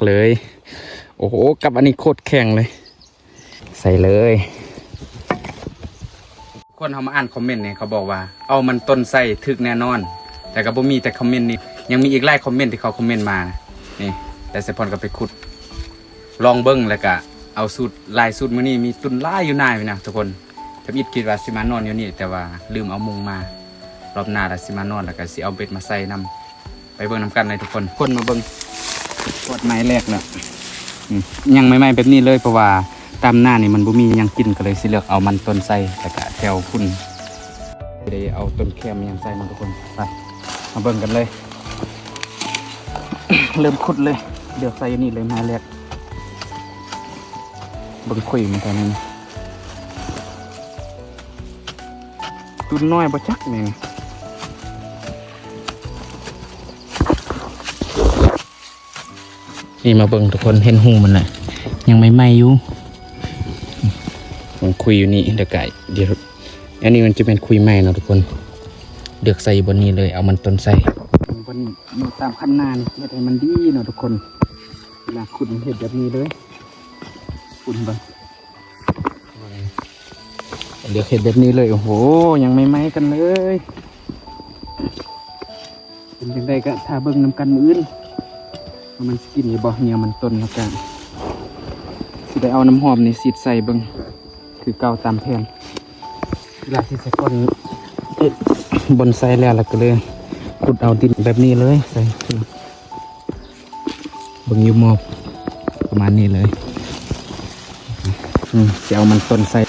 ເລີຍ. ໂອ້ໂຫ ກັບອັນນີ້ໂຄດແຂງເລີຍ. ໃສ່ເລີຍ. ຄົນເຮົາມາອ່ານຄອມເມັນນີ້ ເຂົາບອກວ່າເອົາມັນຕົ້ນໃສ່ຖືກແນ່ນອນ, ແຕ່ກໍບໍ່ມີແຕ່ຄອມເມັນນີ້ ຍັງມີອີກຫຼາຍຄອມເມັນທີ່ເຂົາຄອມເມັນມານະ. ນີ້ ແຕ່ສາຍພອນກໍໄປຂຸດລອງເບິ່ງ ແລ້ວກໍເອົາສູດ ຫຼາຍສູດ. ມື້ນີ້ມີຕຸນຫຼາຍຢູ່ນານີ້ນະທຸກຄົນ. ທຳອິດຄິດວ່າຊິມານອນຢູ່ນີ້ ແຕ່ວ່າລືມເອົາມຸງມາ. ລອບໜ້າລະຊິມານອນ ແລ້ວກໍຊິເອົາເບັດມາໃສ່ນຳ. ໄປເບິ່ງນຳກັນເລີຍທຸກຄົນ. ຄົນມາເບິ່ງ ປອດໄມ້ແລກເນາະ. ອືມ ຍັງໃໝ່ໆແບບນີ້ເລີຍ ເພາະວ່າຕາມໜ້ານີ້ມັນບໍ່ມີຫຍັງກິນ ກໍເລີຍຊິເລືອກເອົາມັນຕົ້ນໃສ່ ແລ້ວກະແຈ່ວຝຸ່ນ ຊິໄດ້ເອົາຕົ້ນແຄມຫຍັງໃສ່ເນາະທຸກຄົນ. ໄປ ມາເບິ່ງກັນເລີຍ. ເລີ່ມຂຸດເລີຍ ເລືອກໃສ່ຢູ່ນີ້ເລີຍ ໄມ້ແລກ. ເບິ່ງຄຸຍມັນຕອນນີ້ ຕຸນນ້ອຍບໍ່ຈັກແມ່ນ. ນີ້ມາເບິ່ງທຸກຄົນ ເຫັນຮູມັນລະ ຍັງໃໝ່ໆຢູ່. ມັນຄຸຍຢູ່ນີ້ ແລ້ວກະດຽວ ອັນນີ້ມັນຈະແມ່ນຄຸຍໃໝ່ເນາະທຸກຄົນ. ເລືອກໃສ່ຢູ່ບ່ອນນີ້ເລີຍ ເອົາມັນຕົ້ນໃສ່. ບ່ອນນີ້ ຕາມຄັນນານີ້ ເຮັດໃຫ້ມັນດີເນາະທຸກຄົນ. ເວລາຂຸດເຮັດແບບນີ້ເລີຍ ຂຸດເບິ່ງ. ເລືອກເຮັດແບບນີ້ເລີຍ. ໂອ້ໂຫ ຍັງໃໝ່ໆກັນເລີຍ. ເປັນຈັ່ງໃດກໍຖ້າເບິ່ງນຳກັນມື້ອື່ນ ວ່າມັນຊິກິນຢູ່ບໍ່ ເຫຍື່ອມັນຕົ້ນ. ແລ້ວກໍຊິໄດ້ເອົານ້ຳຫອມນີ້ສີດໃສ່ເບິ່ງ ຄືເກົ່າຕາມແຜນ. ເວລາທີ່ສາຍພອນເຮັດບ່ອນໃສ່ແລ້ວ ແລ້ວກໍເລີຍຂຸດເອົາດິນແບບນີ້ເລີຍໃສ່. ເບິ່ງຢູ່ໝໍ້ ປະມານນີ້ເລີຍ. ອືມ ຊິເອົາມັນຕົ້ນໃສ່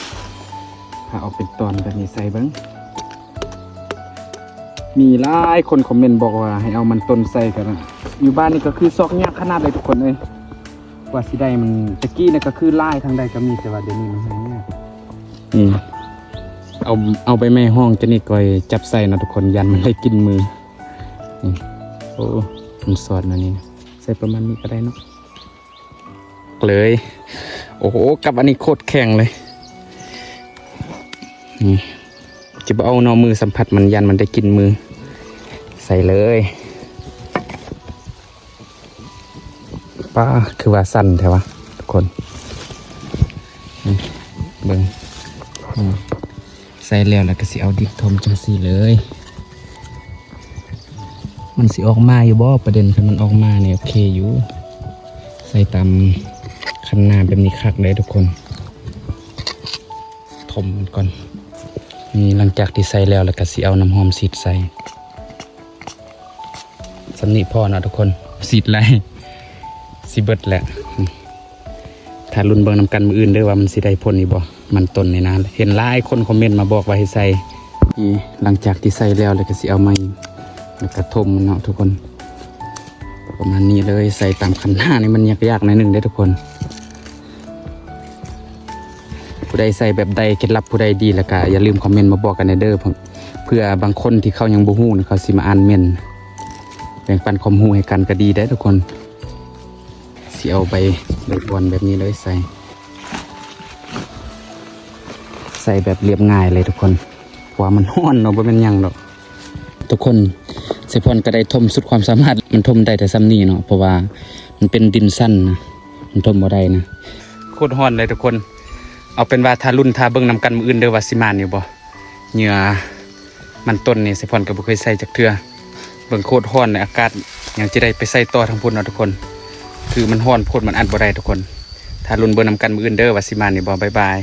ຜ່າອອກເປັນຕອນແບບນີ້ໃສ່ເບິ່ງ. ມີຫຼາຍຄົນຄອມເມັນບອກວ່າໃຫ້ເອົາມັນຕົ້ນໃສ່ກັນນະ. ຢູ່ບ້ານນີ້ກໍຄືຊອກຍາກຂະໜາດເລີຍທຸກຄົນເອີຍ ກວ່າຊິໄດ້ມັນ. ແຕ່ກີ້ນະກໍຄືຫຼາຍທາງໃດກໍມີ ແຕ່ວ່າດຽວນີ້ມັນຫາຍາກ. ອືມ ເອົາ ເອົາໃບໄມ້ຮອງຈະນິດກ່ອຍຈັບໃສ່ເນາະທຸກຄົນ ຢ້ານມັນໄດ້ກິນມື. ນີ້ ໂອ້ ມັນສອດມານີ້ ໃສ່ປະມານນີ້ກໍໄດ້ເນາະ. ເລີຍ. ໂອ້ໂຫ ກັບອັນນີ້ໂຄດແຂງເລີຍ. ນີ້ ຈະບໍ່ເອົາເນາະ ມືສຳຜັດມັນ ຢ້ານມັນໄດ້ກິນມື. ໃສ່ເລີຍ. ປ້າ ຄືວ່າສັ່ນແທ້ວະທຸກຄົນ. ນີ້ ເບິ່ງ. ນີ້ ໃສ່ແລ້ວ ແລ້ວກໍຊິເອົາດິນຖົມຈັ່ງຊີ້ເລີຍ. ມັນຊິອອກມາຢູ່ບໍ່? ປະເດັນຄັນມັນອອກມານີ້ໂອເຄຢູ່. ໃສ່ຕາມຄັນນາແບບນີ້ຄັກເດ້ທຸກຄົນ. ຖົມມັນກ່ອນ. ນີ້ ຫຼັງຈາກທີ່ໃສ່ແລ້ວ ແລ້ວກໍຊິເອົານ້ຳຫອມສີດໃສ່. ສ່ຳນີ້ພໍເນາະທຸກຄົນ. ສີດໄລ່ ຊິເບິດແລ້ວ. ຖ້າລຸ້ນເບິ່ງນຳກັນມື້ອື່ນເດີວ່າມັນຊິໄດ້ຜົນອີກບໍ່ ມັນຕົ້ນນີ້ນະ. ເຫັນຫຼາຍຄົນຄອມເມັນມາບອກວ່າໃຫ້ໃສ່. ນີ້ ຫຼັງຈາກທີ່ໃສ່ແລ້ວ ແລ້ວກໍຊິເອົາມາ ແລ້ວກໍຖົມມັນເນາະທຸກຄົນ. ປະມານນີ້ເລີຍ. ໃສ່ຕາມຄັນນານີ້ມັນຍາກໆໜ້ອຍໜຶ່ງເດ້ທຸກຄົນ. ຜູ້ໃດໃສ່ແບບໃດ ເຄັດລັບຜູ້ໃດດີ ແລ້ວກະຢ່າລືມຄອມເມັນມາບອກກັນແດ່ເດີ ເພື່ອບາງຄົນທີ່ເຂົາຍັງບໍ່ຮູ້ນະ ເຂົາຊິມາອ່ານເມັນ ແບ່ງປັນຄວາມຮູ້ໃຫ້ກັນກໍດີເດ້ທຸກຄົນ. ຊິເອົາໃບ ໃບອ່ອນແບບນີ້ເລີຍໃສ່ ໃສ່ແບບລຽບງ່າຍເລີຍທຸກຄົນ ເພາະວ່າມັນຮ້ອນເນາະ ບໍ່ແມ່ນຫຍັງດອກ. ທຸກຄົນ ສາຍພອນກໍໄດ້ຖົມສຸດຄວາມສາມາດ ມັນຖົມໄດ້ແຕ່ສ່ຳນີ້ເນາະ ເພາະວ່າມັນເປັນດິນຊັນນະ ມັນຖົມບໍ່ໄດ້ນະ. ໂຄດຮ້ອນເລີຍທຸກຄົນ. ເອົາເປັນວ່າຖ້າລຸ້ນຖ້າເບິ່ງນຳກັນມື້ອື່ນເດີວ່າຊິໝານຢູ່ບໍ່ ເຫຍື່ອມັນຕົ້ນນີ້ ສາຍພອນກໍບໍ່ເຄີຍໃສ່ຈັກເທື່ອ. ເບິ່ງໂຄດຮ້ອນໃນອາກາດ ຍັງຈະໄດ້ໄປໃສ່ຕໍ່ທາງພຸ້ນເນາະທຸກຄົນ. ຄືມັນຮ້ອນໂພດ ມັນອັດບໍ່ໄດ້ທຸກຄົນ. ຖ້າລຸ້ນເບິ່ງນຳກັນມື້ອື່ນເດີວ່າຊິໝານຢູ່ບໍ່. ບາຍບາຍ.